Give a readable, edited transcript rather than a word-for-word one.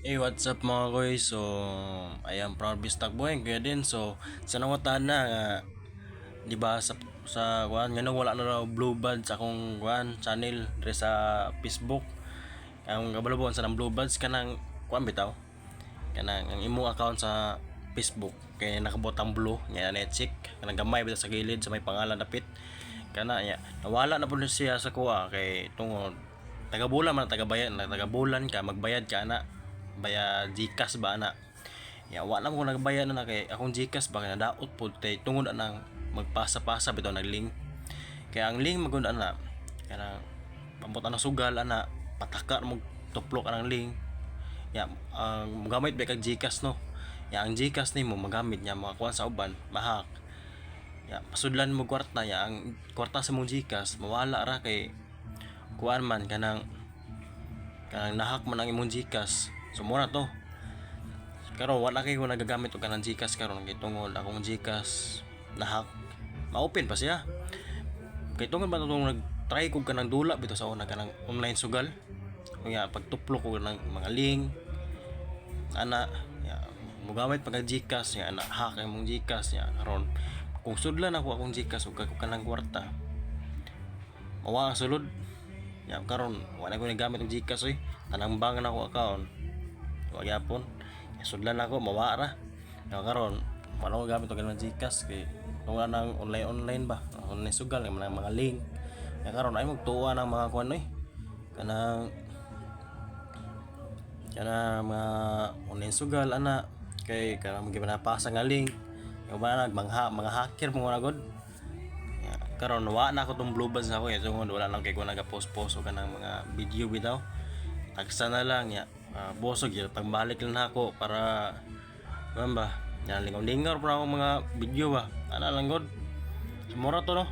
Hey, what's up, mga koy? So, I am proud Bistak boy kaya din. So, sa nangutan na nga, di ba sa kuan ngano wala na raw blue badge akong kuan channel dre sa Facebook. Ang kabalo sa nang blue badge, kanang kuan bitaw. Kanang ang imong account sa Facebook kay nakabotang blue nga na check, kanang gamay bitaw sa gilid sa may pangalan dapit kana ya. Nawala na pud siya sa kuha kay tungod taga-bulan man, taga-bayad na, taga-bulan ka, magbayad ka ana baya GCash ba ana ya. Wala mo ko nagbayad na kay akong GCash ba kay nadaot pod kay tungod anang magpasa-pasa bitaw nag link, kay ang link magud ana kanang pambot ana sugal ana, pataka mo, tuplok anang link ya. Ang mogamit ba kag GCash, no? Ya, ang GCash nimo magamit niya, makakuha sa uban, ma-hack ya, pasudlan mo kwarta ya. Ang kwarta sa mong GCash mawala ra kay kuan man, kanang kanang na-hack man ang imong GCash. So mo na to karon, wala kay ko nagagamit og kanang GCash karon kay tungod akong GCash na-hack. Ma-open pa siya kay tungod ba tong nag-try kog kanang dula bitaw sa una, kanang online sugal nga pagtuplok ko ng mga link ana ya, mogamit pag GCash ya, na hack ang imong GCash ya. Karon kung sudlan ako akong GCash ug ako kanang kwarta, mawa ang sulod ya. Karon wala ko nagamit og GCash oy, tanang bang na ako account, wa gyapon ya. Sudlan ako, mawa ra ya. Karon wala ko gamit og kanang GCash kay tungod nang online online ba, online sugal nga mga link ya. Karon ay magtuwa ng mga kuan oy, kanang kanang mga online sugal ana, kay kanang mga nga link yung ba nag mga hacker mo na god ya. Karon wa na ako tong blue badge na ako eh, tungod wala lang kay ko naga-post post o kanang mga video bitaw, tagsa na lang ya. Bosog ya, pagbalik lang ako para kuan ba. Yan, lingaw-lingaw pa ako mga video ba. Ana lang god. So, mura to, no.